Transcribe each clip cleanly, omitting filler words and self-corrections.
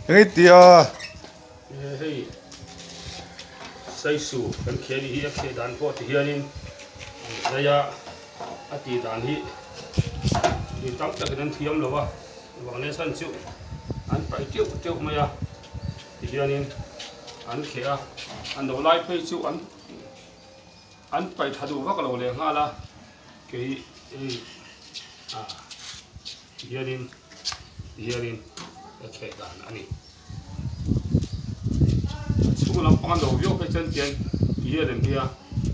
Engeitia? Hei Saisu kan khel hi a kheh dan pawh ti hianin an zai a, a tih dan hi mi tam takin an thiam lo a, vang leh chhan chu an paih teuh teuh mai a ti hianin an kheh a, a no lai phei chu an an paih tha duh vak lo leh nghal a, kei hei ah. Tihianin tihianin ka chheh dan a ni. A chhung lam panga no viau phei chuan tihian tihian an tia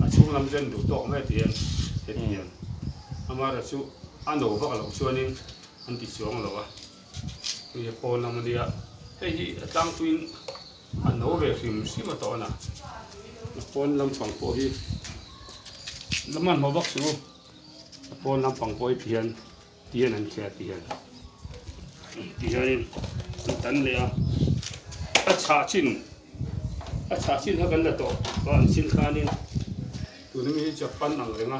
a chhung lam zen duh tawk mai tihian heti hian amaherawhchu chu a no vak loh chuanin an ti chuang lo a, hei hi pawn lam a nia hei hi a tlangpuiin a no ve hrim hrim a tawh a na a pawn lampang pawh hi la hmanhmawh vak suh u a pawn lampang pawh hi tihian. Tihian an khel tihian tihianin an tan leh a, a chhah chin a chhah chin kha kan la tawh a an chin khanin tuna mi hi chu a pan ang reng a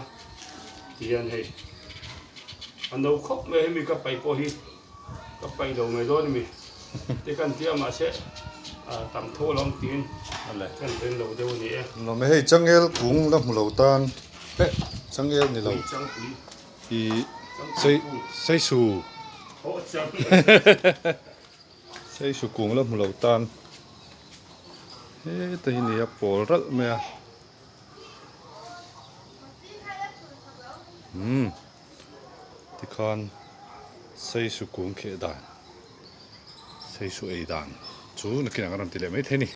tihian hei a no khawp mai a hemi ka paih pawh hi ka paih lo mai dawn a mi te kan tia mahse a tam tho lo ang tiin kan rin lo deuh a ni e. Lawm e hei changel kung la hmu lo tan eh changel ni lo. I sei seisu seisu kung la hmu lo tan heta hi nia pawl ralh mai a umm tikhan seisu kung kheh dan seisu ei dan chu nakinah ka rawn ti leh maithei a ni.